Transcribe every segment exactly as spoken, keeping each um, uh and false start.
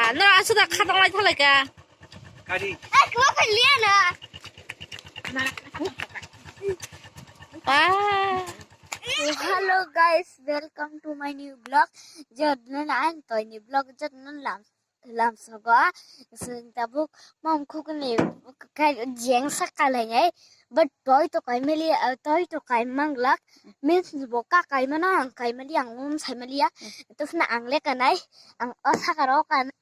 Ano asuda khatang lai thalai ka. Kari. Ai, kau kan liya na. Ah. Hello guys, welcome to my new vlog. Jotno na ang toini vlog jotno lam lam sogo. Sing tabuk mam khukni kai jeng sakalai ngai. But toi to kai meli, toi to kai manglak. Means bo ka kai mana ang kai meli ang um sai meli ya. Tusna ang le kanai ang o sakaro kan.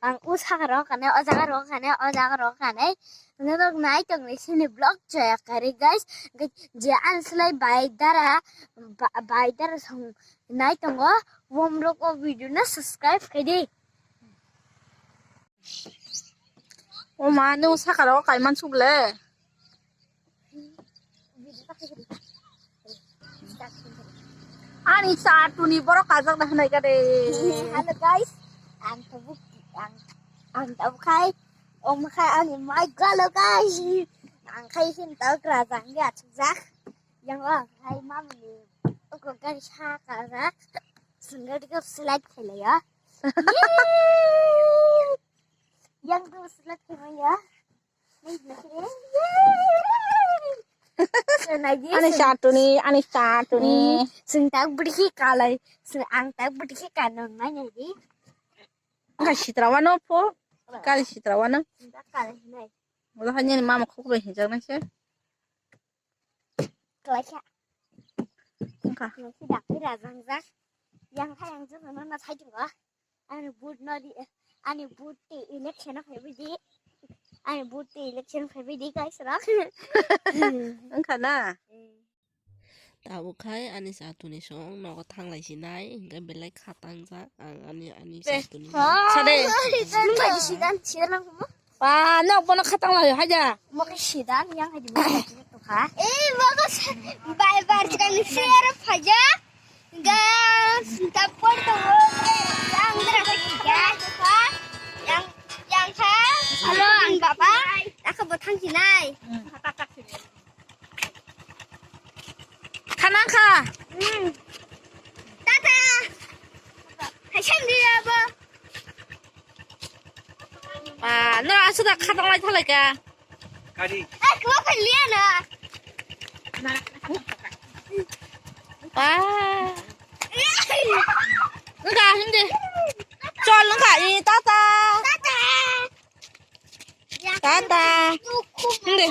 Ang o sakaro kane, o jaga ro kane, o jaga ro kane. Norok nai tong ni sini vlog chaya kari guys. Je an slai bai dara, ba-, bai dara song nai tongo. Wom rok o video na subscribe khaidi. O ma, nung sakaro kaiman suk le. Ani cha tuni borok kajak da hanai kade. Hello guys, ang tabuk ang ang tabuk khai om khai ani mai galo guys. Ang khai hin tabuk rajang ya chujak. Yang o khai mamni oko gari sa kajak. Sungari ko slide khele ya. Yang tu slide khele ya. Ani cha tuni, ani cha tuni. Sing tak budi kalai, sing ang tak budi kanong nai di. Ka sitra wano po, kali sitra wano. Sing tak kalai nai. Wala hanya ni mama khuk be hijak nai se. Kalai sa. Ka. Nasi dak ni rajang jak. Yang khai yang jung na na sai jung ah. Ani vote no di, ani vote te election o phaibai di. Ani vote te election phaibai di guys rok. Wngkha na? Tabuk khai ani cha tuni song nogo thanglai sinai, hingke belai khatang jak ang ani, ani cha tuni. Sade. Nwng bai di sidan, sidan ang kumo. Pa, nok bono khatang lai haja. Mo khe sidan yang haji mo kha. Eh, mo ko bai bar jikani share phaja. Ga tapor to mo yang dra ko ya. Yang, yang kha. Hello, ang baba. Ako bo thang sinai. Khana kha. Tata. Hai sandi abo. Ah, no, asuda khatang lai thalai ka. Kari. Eh, kau kan liya na. Ah. Enggak, hindi. Chol, enggak, ini tata. Tata. Tata. Hindi.